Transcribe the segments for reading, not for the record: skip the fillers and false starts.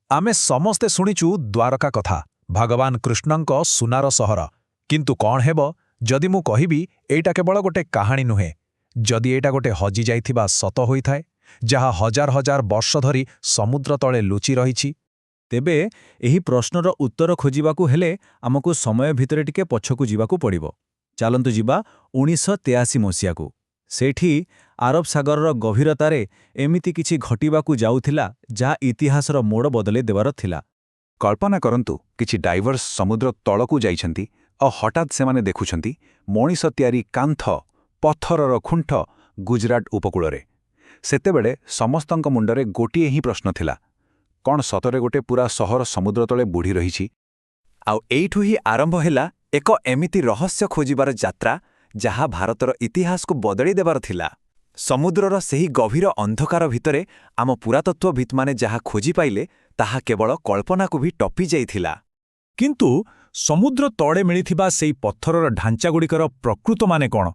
ଆମେ ସମସ୍ତେ ଶୁଣିଛୁ ଦ୍ୱାରକା କଥା, ଭଗବାନ କୃଷ୍ଣଙ୍କ ସୁନାର ସହର। କିନ୍ତୁ କ'ଣ ହେବ ଯଦି ମୁଁ କହିବି ଏଇଟା କେବଳ ଗୋଟେ କାହାଣୀ ନୁହେଁ, ଯଦି ଏଇଟା ଗୋଟେ ହଜିଯାଇଥିବା ସତ ହୋଇଥାଏ, ଯାହା ହଜାର ହଜାର ବର୍ଷ ଧରି ସମୁଦ୍ର ତଳେ ଲୁଚି ରହିଛି? ତେବେ ଏହି ପ୍ରଶ୍ନର ଉତ୍ତର ଖୋଜିବାକୁ ହେଲେ ଆମକୁ ସମୟ ଭିତରେ ଟିକେ ପଛକୁ ଯିବାକୁ ପଡ଼ିବ। ଚାଲନ୍ତୁ ଯିବା 1983 ମସିହାକୁ। ସେଇଠି ଆରବ ସାଗରର ଗଭୀରତାରେ ଏମିତି କିଛି ଘଟିବାକୁ ଯାଉଥିଲା, ଯାହା ଇତିହାସର ମୋଡ଼ ବଦଳାଇ ଦେବାର ଥିଲା। କଳ୍ପନା କରନ୍ତୁ, କିଛି ଡାଇଭର୍ସ ସମୁଦ୍ର ତଳକୁ ଯାଇଛନ୍ତି ଆଉ ହଠାତ୍ ସେମାନେ ଦେଖୁଛନ୍ତି ମଣିଷ ତିଆରି କାନ୍ଥ, ପଥରର ଖୁଣ୍ଟ ଗୁଜରାଟ ଉପକୂଳରେ। ସେତେବେଳେ ସମସ୍ତଙ୍କ ମୁଣ୍ଡରେ ଗୋଟିଏ ହିଁ ପ୍ରଶ୍ନ ଥିଲା, କ'ଣ ସତରେ ଗୋଟେ ପୁରା ସହର ସମୁଦ୍ର ତଳେ ବୁଢ଼ି ରହିଛି? ଆଉ ଏଇଠୁ ହିଁ ଆରମ୍ଭ ହେଲା ଏକ ଏମିତି ରହସ୍ୟ ଖୋଜିବାର ଯାତ୍ରା, ଯାହା ଭାରତର ଇତିହାସକୁ ବଦଳି ଦେବାର ଥିଲା। ସମୁଦ୍ରର ସେହି ଗଭୀର ଅନ୍ଧକାର ଭିତରେ ଆମ ପୁରାତତ୍ତ୍ୱବିତ୍ମାନେ ଯାହା ଖୋଜି ପାଇଲେ, ତାହା କେବଳ କଳ୍ପନାକୁ ବି ଟପି ଯାଇଥିଲା। କିନ୍ତୁ ସମୁଦ୍ର ତଳେ ମିଳିଥିବା ସେଇ ପଥରର ଢାଞ୍ଚାଗୁଡ଼ିକର ପ୍ରକୃତ ମାନେ କ'ଣ,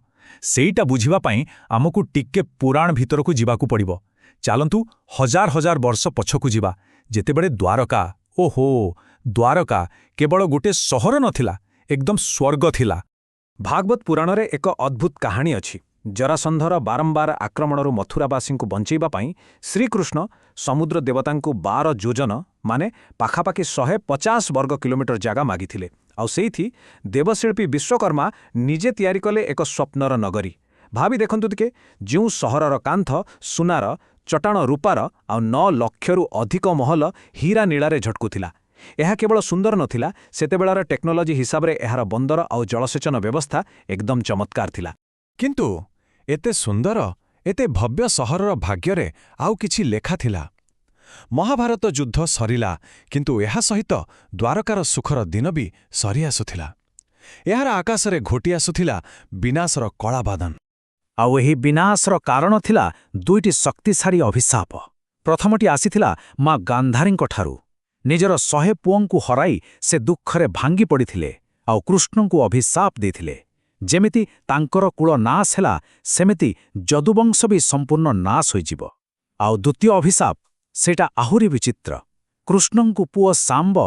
ସେଇଟା ବୁଝିବା ପାଇଁ ଆମକୁ ଟିକେ ପୁରାଣ ଭିତରକୁ ଯିବାକୁ ପଡ଼ିବ। ଚାଲନ୍ତୁ ହଜାର ହଜାର ବର୍ଷ ପଛକୁ ଯିବା, ଯେତେବେଳେ ଦ୍ୱାରକା, ଓହୋ, ଦ୍ୱାରକା କେବଳ ଗୋଟେ ସହର ନଥିଲା, ଏକଦମ ସ୍ୱର୍ଗ ଥିଲା। ଭାଗବତ ପୁରାଣରେ ଏକ ଅଦ୍ଭୁତ କାହାଣୀ ଅଛି। ଜରାସନ୍ଧର ବାରମ୍ବାର ଆକ୍ରମଣରୁ ମଥୁରାବାସୀଙ୍କୁ ବଞ୍ଚେଇବା ପାଇଁ ଶ୍ରୀକୃଷ୍ଣ ସମୁଦ୍ର ଦେବତାଙ୍କୁ 12 ଯୋଜନ, ମାନେ ପାଖାପାଖି 150 ବର୍ଗ କିଲୋମିଟର ଜାଗା ମାଗିଥିଲେ। ଆଉ ସେଇଠି ଦେବଶିଳ୍ପୀ ବିଶ୍ୱକର୍ମା ନିଜେ ତିଆରି କଲେ ଏକ ସ୍ୱପ୍ନର ନଗରୀ। ଭାବି ଦେଖନ୍ତୁ ଟିକେ, ଯେଉଁ ସହରର କାନ୍ଥ ସୁନାର, ଚଟାଣ ରୂପାର ଆଉ 9 ଲକ୍ଷରୁ ଅଧିକ ମହଲ ହୀରା ନୀଳାରେ ଝଟକୁଥିଲା। ଏହା କେବଳ ସୁନ୍ଦର ନଥିଲା, ସେତେବେଳର ଟେକ୍ନୋଲୋଜି ହିସାବରେ ଏହାର ବନ୍ଦର ଆଉ ଜଳସେଚନ ବ୍ୟବସ୍ଥା ଏକଦମ ଚମତ୍କାର ଥିଲା। କିନ୍ତୁ ଏତେ ସୁନ୍ଦର, ଏତେ ଭବ୍ୟ ସହରର ଭାଗ୍ୟରେ ଆଉ କିଛି ଲେଖା ଥିଲା। ମହାଭାରତ ଯୁଦ୍ଧ ସରିଲା, କିନ୍ତୁ ଏହା ସହିତ ଦ୍ୱାରକାର ସୁଖର ଦିନ ବି ସରିଆସୁଥିଲା। ଏହାର ଆକାଶରେ ଘୋଟି ଆସୁଥିଲା ବିନାଶର କଳାବାଦଲ। ଆଉ ଏହି ବିନାଶର କାରଣ ଥିଲା ଦୁଇଟି ଶକ୍ତିଶାଳୀ ଅଭିଶାପ। ପ୍ରଥମଟି ଆସିଥିଲା ମା ଗାନ୍ଧାରୀଙ୍କଠାରୁ। ନିଜର 100 ପୁଅଙ୍କୁ ହରାଇ ସେ ଦୁଃଖରେ ଭାଙ୍ଗି ପଡ଼ିଥିଲେ ଆଉ କୃଷ୍ଣଙ୍କୁ ଅଭିଶାପ ଦେଇଥିଲେ, ଯେମିତି ତାଙ୍କର କୁଳ ନାଶ ହେଲା, ସେମିତି ଯଦୁବଂଶ ବି ସମ୍ପୂର୍ଣ୍ଣ ନାଶ ହୋଇଯିବ। ଆଉ ଦ୍ୱିତୀୟ ଅଭିଶାପ, ସେଇଟା ଆହୁରି ବିଚିତ୍ର। କୃଷ୍ଣଙ୍କ ପୁଅ ଶାମ୍ବ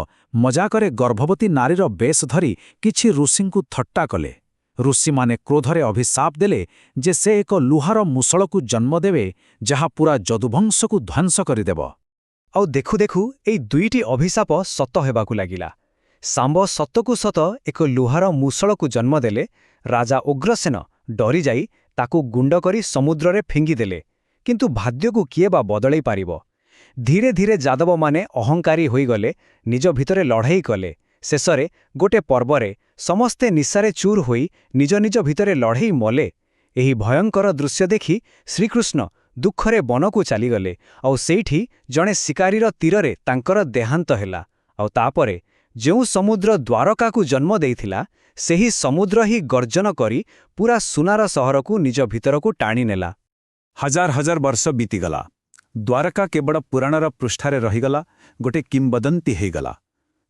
ମଜାକରେ ଗର୍ଭବତୀ ନାରୀର ବେଶ ଧରି କିଛି ଋଷିଙ୍କୁ ଥଟ୍ଟା କଲେ। ଋଷିମାନେ କ୍ରୋଧରେ ଅଭିଶାପ ଦେଲେ ଯେ ସେ ଏକ ଲୁହାର ମୁସଳକୁ ଜନ୍ମ ଦେବେ, ଯାହା ପୂରା ଯଦୁବଂଶକୁ ଧ୍ୱଂସ କରିଦେବ। ଆଉ ଦେଖୁ ଦେଖୁ ଏଇ ଦୁଇଟି ଅଭିଶାପ ସତ ହେବାକୁ ଲାଗିଲା। ଶାମ୍ବ ସତକୁ ସତ ଏକ ଲୁହାର ମୁସଳକୁ ଜନ୍ମ ଦେଲେ। ରାଜା ଉଗ୍ରସେନ ଡରିଯାଇ ତାକୁ ଗୁଣ୍ଡ କରି ସମୁଦ୍ରରେ ଫିଙ୍ଗିଦେଲେ। କିନ୍ତୁ ଭାଗ୍ୟକୁ କିଏ ବା ବଦଳେଇ ପାରିବ? ଧୀରେ ଧୀରେ ଯାଦବମାନେ ଅହଙ୍କାରୀ ହୋଇଗଲେ, ନିଜ ଭିତରେ ଲଢ଼େଇ କଲେ। ଶେଷରେ ଗୋଟେ ପର୍ବରେ ସମସ୍ତେ ନିଶାରେ ଚୁର୍ ହୋଇ ନିଜ ନିଜ ଭିତରେ ଲଢ଼େଇ ମଲେ। ଏହି ଭୟଙ୍କର ଦୃଶ୍ୟ ଦେଖି ଶ୍ରୀକୃଷ୍ଣ ଦୁଃଖରେ ବନକୁ ଚାଲିଗଲେ ଆଉ ସେଇଠି ଜଣେ ଶିକାରୀର ତୀରରେ ତାଙ୍କର ଦେହାନ୍ତ ହେଲା। ଆଉ ତାପରେ ଯେଉଁ ସମୁଦ୍ର ଦ୍ୱାରକାକୁ ଜନ୍ମ ଦେଇଥିଲା, ସେହି ସମୁଦ୍ର ହିଁ ଗର୍ଜନ କରି ପୁରା ସୁନାର ସହରକୁ ନିଜ ଭିତରକୁ ଟାଣିନେଲା। ହଜାର ହଜାର ବର୍ଷ ବିତିଗଲା। ଦ୍ୱାରକା କେବଳ ପୁରାଣର ପୃଷ୍ଠାରେ ରହିଗଲା, ଗୋଟେ କିମ୍ବଦନ୍ତୀ ହେଇଗଲା।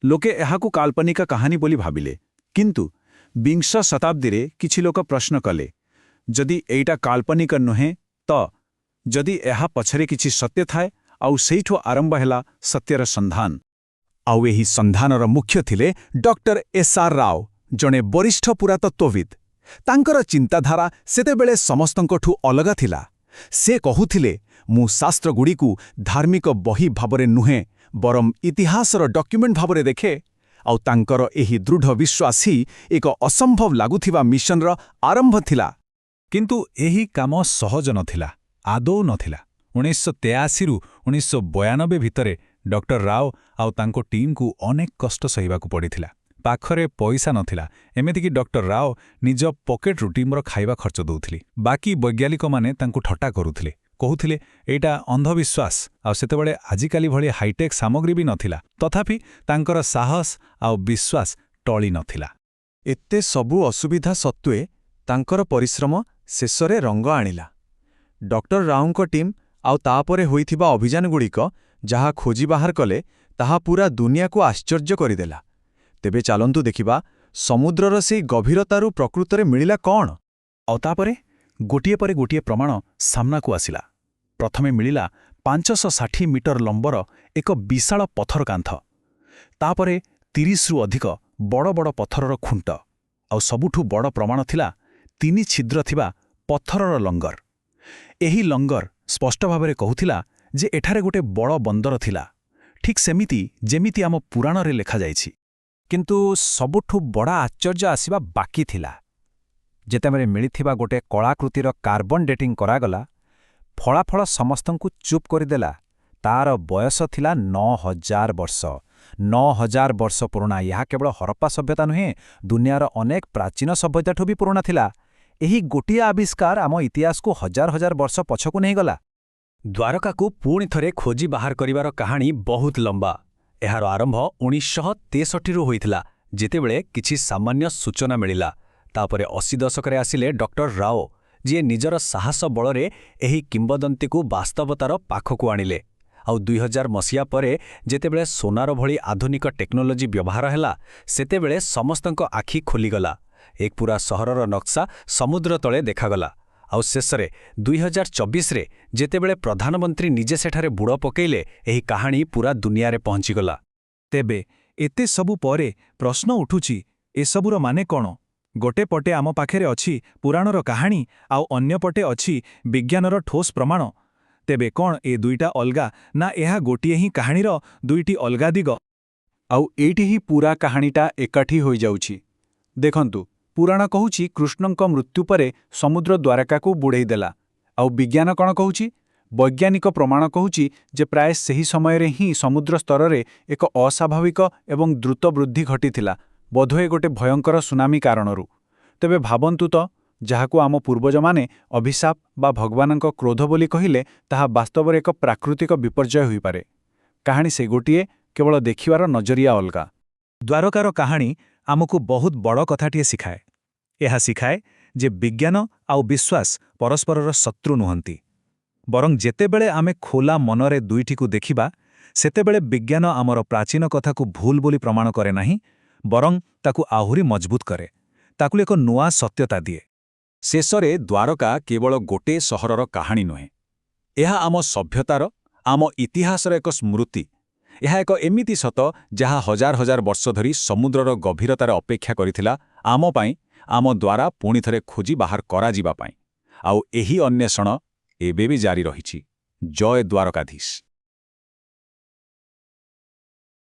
ଲୋକେ ଏହାକୁ କାଳ୍ପନିକ କାହାଣୀ ବୋଲି ଭାବିଲେ। କିନ୍ତୁ ବିଂଶ ଶତାବ୍ଦୀରେ କିଛି ଲୋକ ପ୍ରଶ୍ନ କଲେ, ଯଦି ଏଇଟା କାଳ୍ପନିକ ନୁହେଁ ତ? ଯଦି ଏହା ପଛରେ କିଛି ସତ୍ୟ ଥାଏ? ଆଉ ସେଇଠୁ ଆରମ୍ଭ ହେଲା ସତ୍ୟର ସନ୍ଧାନ। ଆଉ ଏହି ସନ୍ଧାନର ମୁଖ୍ୟ ଥିଲେ ଡକ୍ଟର ଏସ୍.ଆର୍. ରାଓ, ଜଣେ ବରିଷ୍ଠ ପୁରାତତ୍ତ୍ୱବିତ୍। ତାଙ୍କର ଚିନ୍ତାଧାରା ସେତେବେଳେ ସମସ୍ତଙ୍କଠୁ ଅଲଗା ଥିଲା। ସେ କହୁଥିଲେ, ମୁଁ ଶାସ୍ତ୍ରଗୁଡ଼ିକୁ ଧାର୍ମିକ ବହି ଭାବରେ ନୁହେଁ, ବରଂ ଇତିହାସର ଡକ୍ୟୁମେଣ୍ଟ ଭାବରେ ଦେଖେ। ଆଉ ତାଙ୍କର ଏହି ଦୃଢ଼ ବିଶ୍ୱାସ ହିଁ ଏକ ଅସମ୍ଭବ ଲାଗୁଥିବା ମିଶନର ଆରମ୍ଭ ଥିଲା। କିନ୍ତୁ ଏହି କାମ ସହଜ ନଥିଲା, ଆଦୌ ନଥିଲା। 1983ରୁ 1992 ଭିତରେ ଡକ୍ଟର ରାଓ ଆଉ ତାଙ୍କ ଟିମ୍କୁ ଅନେକ କଷ୍ଟ ସହିବାକୁ ପଡ଼ିଥିଲା। ପାଖରେ ପଇସା ନଥିଲା। ଏମିତିକି ଡକ୍ଟର ରାଓ ନିଜ ପକେଟ୍ରୁ ଟିମ୍ର ଖାଇବା ଖର୍ଚ୍ଚ ଦେଉଥିଲେ। ବାକି ବୈଜ୍ଞାନିକମାନେ ତାଙ୍କୁ ଥଟ୍ଟା କରୁଥିଲେ, କହୁଥିଲେ ଏଇଟା ଅନ୍ଧବିଶ୍ୱାସ। ଆଉ ସେତେବେଳେ ଆଜିକାଲି ଭଳି ହାଇଟେକ୍ ସାମଗ୍ରୀ ବି ନଥିଲା। ତଥାପି ତାଙ୍କର ସାହସ ଆଉ ବିଶ୍ୱାସ ଟଳି ନଥିଲା। ଏତେ ସବୁ ଅସୁବିଧା ସତ୍ତ୍ୱେ ତାଙ୍କର ପରିଶ୍ରମ ଶେଷରେ ରଙ୍ଗ ଆଣିଲା। ଡକ୍ଟର ରାଓଙ୍କ ଟିମ୍ ଆଉ ତାପରେ ହୋଇଥିବା ଅଭିଯାନଗୁଡ଼ିକ ଯାହା ଖୋଜି ବାହାର କଲେ, ତାହା ପୂରା ଦୁନିଆକୁ ଆଶ୍ଚର୍ଯ୍ୟ କରିଦେଲା। ତେବେ ଚାଲନ୍ତୁ ଦେଖିବା, ସମୁଦ୍ରର ସେଇ ଗଭୀରତାରୁ ପ୍ରକୃତରେ ମିଳିଲା କ'ଣ? ଆଉ ତାପରେ ଗୋଟିଏ ପରେ ଗୋଟିଏ ପ୍ରମାଣ ସାମ୍ନାକୁ ଆସିଲା। ପ୍ରଥମେ ମିଳିଲା 560 ମିଟର ଲମ୍ବର ଏକ ବିଶାଳ ପଥର କାନ୍ଥ। ତାପରେ 30ରୁ ଅଧିକ ବଡ଼ ବଡ଼ ପଥରର ଖୁଣ୍ଟ। ଆଉ ସବୁଠୁ ବଡ଼ ପ୍ରମାଣ ଥିଲା 3 ଛିଦ୍ର ଥିବା ପଥରର ଲଙ୍ଗର। ଏହି ଲଙ୍ଗର ସ୍ପଷ୍ଟ ଭାବରେ କହୁଥିଲା ଯେ ଏଠାରେ ଗୋଟେ ବଡ଼ ବନ୍ଦର ଥିଲା, ଠିକ୍ ସେମିତି ଯେମିତି ଆମ ପୁରାଣରେ ଲେଖାଯାଇଛି। କିନ୍ତୁ ସବୁଠୁ ବଡ଼ ଆଶ୍ଚର୍ଯ୍ୟ ଆସିବା ବାକି ଥିଲା। ଯେତେବେଳେ ମିଳିଥିବା ଗୋଟେ କଳାକୃତିର କାର୍ବନ ଡେଟିଂ କରାଗଲା, ଫଳାଫଳ ସମସ୍ତଙ୍କୁ ଚୁପ୍ କରିଦେଲା। ତାର ବୟସ ଥିଲା 9000 ବର୍ଷ। 9000 ବର୍ଷ ପୁରୁଣା! ଏହା କେବଳ ହରପ୍ପା ସଭ୍ୟତା ନୁହେଁ, ଦୁନିଆର ଅନେକ ପ୍ରାଚୀନ ସଭ୍ୟତାଠୁ ବି ପୁରୁଣା ଥିଲା। ଏହି ଗୋଟିଏ ଆବିଷ୍କାର ଆମ ଇତିହାସକୁ ହଜାର ହଜାର ବର୍ଷ ପଛକୁ ନେଇଗଲା। ଦ୍ୱାରକାକୁ ପୁଣି ଥରେ ଖୋଜି ବାହାର କରିବାର କାହାଣୀ ବହୁତ ଲମ୍ବା। ଏହାର ଆରମ୍ଭ 1963ରୁ ହୋଇଥିଲା, ଯେତେବେଳେ କିଛି ସାମାନ୍ୟ ସୂଚନା ମିଳିଲା। ତାପରେ 80 ଦଶକରେ ଆସିଲେ ଡକ୍ଟର ରାଓ, ଯିଏ ନିଜର ସାହସ ବଳରେ ଏହି କିମ୍ବଦନ୍ତୀକୁ ବାସ୍ତବତାର ପାଖକୁ ଆଣିଲେ। ଆଉ 2000 ମସିହା ପରେ ଯେତେବେଳେ ସୋନାର ଭଳି ଆଧୁନିକ ଟେକ୍ନୋଲୋଜି ବ୍ୟବହାର ହେଲା, ସେତେବେଳେ ସମସ୍ତଙ୍କ ଆଖି ଖୋଲିଗଲା। ଏକ ପୁରା ସହରର ନକ୍ସା ସମୁଦ୍ର ତଳେ ଦେଖାଗଲା। ଆଉ ଶେଷରେ 2024ରେ ଯେତେବେଳେ ପ୍ରଧାନମନ୍ତ୍ରୀ ନିଜେ ସେଠାରେ ବୁଡ଼ ପକେଇଲେ, ଏହି କାହାଣୀ ପୁରା ଦୁନିଆରେ ପହଞ୍ଚିଗଲା। ତେବେ ଏତେ ସବୁ ପରେ ପ୍ରଶ୍ନ ଉଠୁଛି, ଏସବୁର ମାନେ କ'ଣ? ଗୋଟେ ପଟେ ଆମ ପାଖରେ ଅଛି ପୁରାଣର କାହାଣୀ, ଆଉ ଅନ୍ୟପଟେ ଅଛି ବିଜ୍ଞାନର ଠୋସ୍ ପ୍ରମାଣ। ତେବେ କ'ଣ ଏ ଦୁଇଟା ଅଲଗା, ନା ଏହା ଗୋଟିଏ ହିଁ କାହାଣୀର ଦୁଇଟି ଅଲଗା ଦିଗ? ଆଉ ଏଇଠି ହିଁ ପୁରା କାହାଣୀଟା ଏକାଠି ହୋଇଯାଉଛି। ଦେଖନ୍ତୁ, ପୁରାଣ କହୁଛି କୃଷ୍ଣଙ୍କ ମୃତ୍ୟୁ ପରେ ସମୁଦ୍ର ଦ୍ୱାରକାକୁ ବୁଡ଼େଇ ଦେଲା। ଆଉ ବିଜ୍ଞାନ କ'ଣ କହୁଛି? ବୈଜ୍ଞାନିକ ପ୍ରମାଣ କହୁଛି ଯେ ପ୍ରାୟ ସେହି ସମୟରେ ହିଁ ସମୁଦ୍ର ସ୍ତରରେ ଏକ ଅସ୍ୱାଭାବିକ ଏବଂ ଦ୍ରୁତ ବୃଦ୍ଧି ଘଟିଥିଲା, ବୋଧହୁଏ ଗୋଟେ ଭୟଙ୍କର ସୁନାମି କାରଣରୁ। ତେବେ ଭାବନ୍ତୁ ତ, ଯାହାକୁ ଆମ ପୂର୍ବଜମାନେ ଅଭିଶାପ ବା ଭଗବାନଙ୍କ କ୍ରୋଧ ବୋଲି କହିଲେ, ତାହା ବାସ୍ତବରେ ଏକ ପ୍ରାକୃତିକ ବିପର୍ଯ୍ୟୟ ହୋଇପାରେ। କାହାଣୀ ସେ ଗୋଟିଏ, କେବଳ ଦେଖିବାର ନଜରିଆ ଅଲଗା। ଦ୍ୱାରକାର କାହାଣୀ ଆମକୁ ବହୁତ ବଡ଼ କଥାଟିଏ ଶିଖାଏ। ଏହା ଶିଖାଏ ଯେ ବିଜ୍ଞାନ ଆଉ ବିଶ୍ୱାସ ପରସ୍ପରର ଶତ୍ରୁ ନୁହନ୍ତି। ବରଂ ଯେତେବେଳେ ଆମେ ଖୋଲା ମନରେ ଦୁଇଟିକୁ ଦେଖିବା, ସେତେବେଳେ ବିଜ୍ଞାନ ଆମର ପ୍ରାଚୀନ କଥାକୁ ଭୁଲ ବୋଲି ପ୍ରମାଣ କରେ ନାହିଁ, ବରଂ ତାକୁ ଆହୁରି ମଜବୁତ କରେ, ତାକୁ ଏକ ନୂଆ ସତ୍ୟତା ଦିଏ। ଶେଷରେ ଦ୍ୱାରକା କେବଳ ଗୋଟିଏ ସହରର କାହାଣୀ ନୁହେଁ। ଏହା ଆମ ସଭ୍ୟତାର, ଆମ ଇତିହାସର ଏକ ସ୍ମୃତି। ଏହା ଏକ ଏମିତି ସତ ଯାହା ହଜାର ହଜାର ବର୍ଷ ଧରି ସମୁଦ୍ରର ଗଭୀରତାରେ ଅପେକ୍ଷା କରିଥିଲା ଆମ ପାଇଁ, ଆମ ଦ୍ୱାରା ପୁଣି ଥରେ ଖୋଜି ବାହାର କରାଯିବା ପାଇଁ। ଆଉ ଏହି ଅନ୍ୱେଷଣ ଏବେ ବି ଜାରି ରହିଛି। ଜୟ ଦ୍ୱାରକାଧୀଶ।